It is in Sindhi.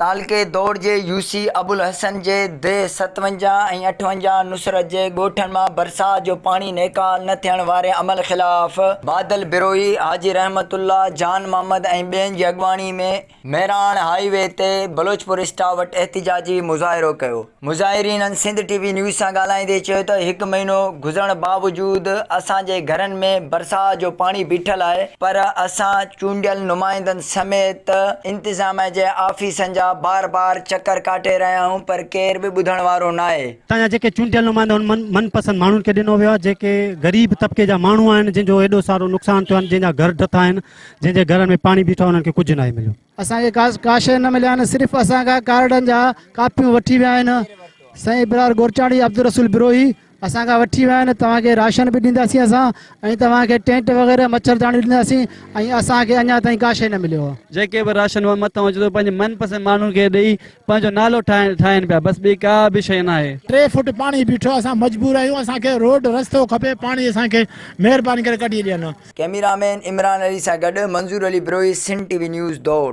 تعلقي دوڙ جي يوسي ابوالحسن جي ديهه 57 ۽ 58 نصرت جي ڳوٺن مان برسات جو پاڻي نيڪال نه ٿيڻ واري عمل خلاف بادل بروهي، حاجي رحمت الله، جان محمد ۽ ٻين جي اڳواڻي ۾ مهراڻ هائي وي تي بلوچپور اسٽاپ وٽ احتجاجي مظاهرو ڪيو. مظاهرينن سنڌ ٽي وي نيوز سان ڳالهائيندي چيو ته هڪ مهينو گذرڻ باوجود اسان جي گهرن ۾ برسات جو پاڻي بيٺل آهي پر اسان چونڊيل نمائندن سميت انتظاميه جي آفيسن جا بار بار چڪر ڪاٽي رهيا آهيون پر ڪير به ٻڌڻ وارو ناهي. هتان جا جيڪي چونڊيل نمائندا آهن من پسند ماڻهن کي ڏنو ويو آهي جيڪي غريب طبقي جا ماڻهو آهن جن جو ايڏو سارو نقصان ٿيو آهي جن جا گهر ڊٿا آهن جن جي گهرن ۾ پاڻي بيٺو آهي انهن کي ڪجهه ناهي مليو. اسان کي ڪا ڪا شيء نه مليا آهن صرف اسان کان ڪارڊن جا ڪاپيون وٺي ويا آهن سائين ابرار گورچاڻي عبدالرسول بروهي اسان کان وٺي ويا آهن توهان کي راشن به ڏينداسين اسان ۽ توهان کي ٽينٽ وغيره مڇرداڻي ڏينداسين ۽ اسان کي اڃا تائين ڪا شيء نه مليو آهي. جيڪي به راشن مٿان اچي ٿو پنهنجي من پسند ماڻهن کي ڏئي پنهنجو نالو ٺاهين پيا بس ٻي ڪا به شيء ناهي. ٽي فوٽ پاڻي بيٺو آهي اسان مجبور آهيون اسان کي روڊ رستو کپي پاڻي اسان کي مهرباني ڪري ڪڍي ڏين. ڪئميرا مين عمران علي سان گڏ Manzoor Ali Brohi Sindh T V news Dor.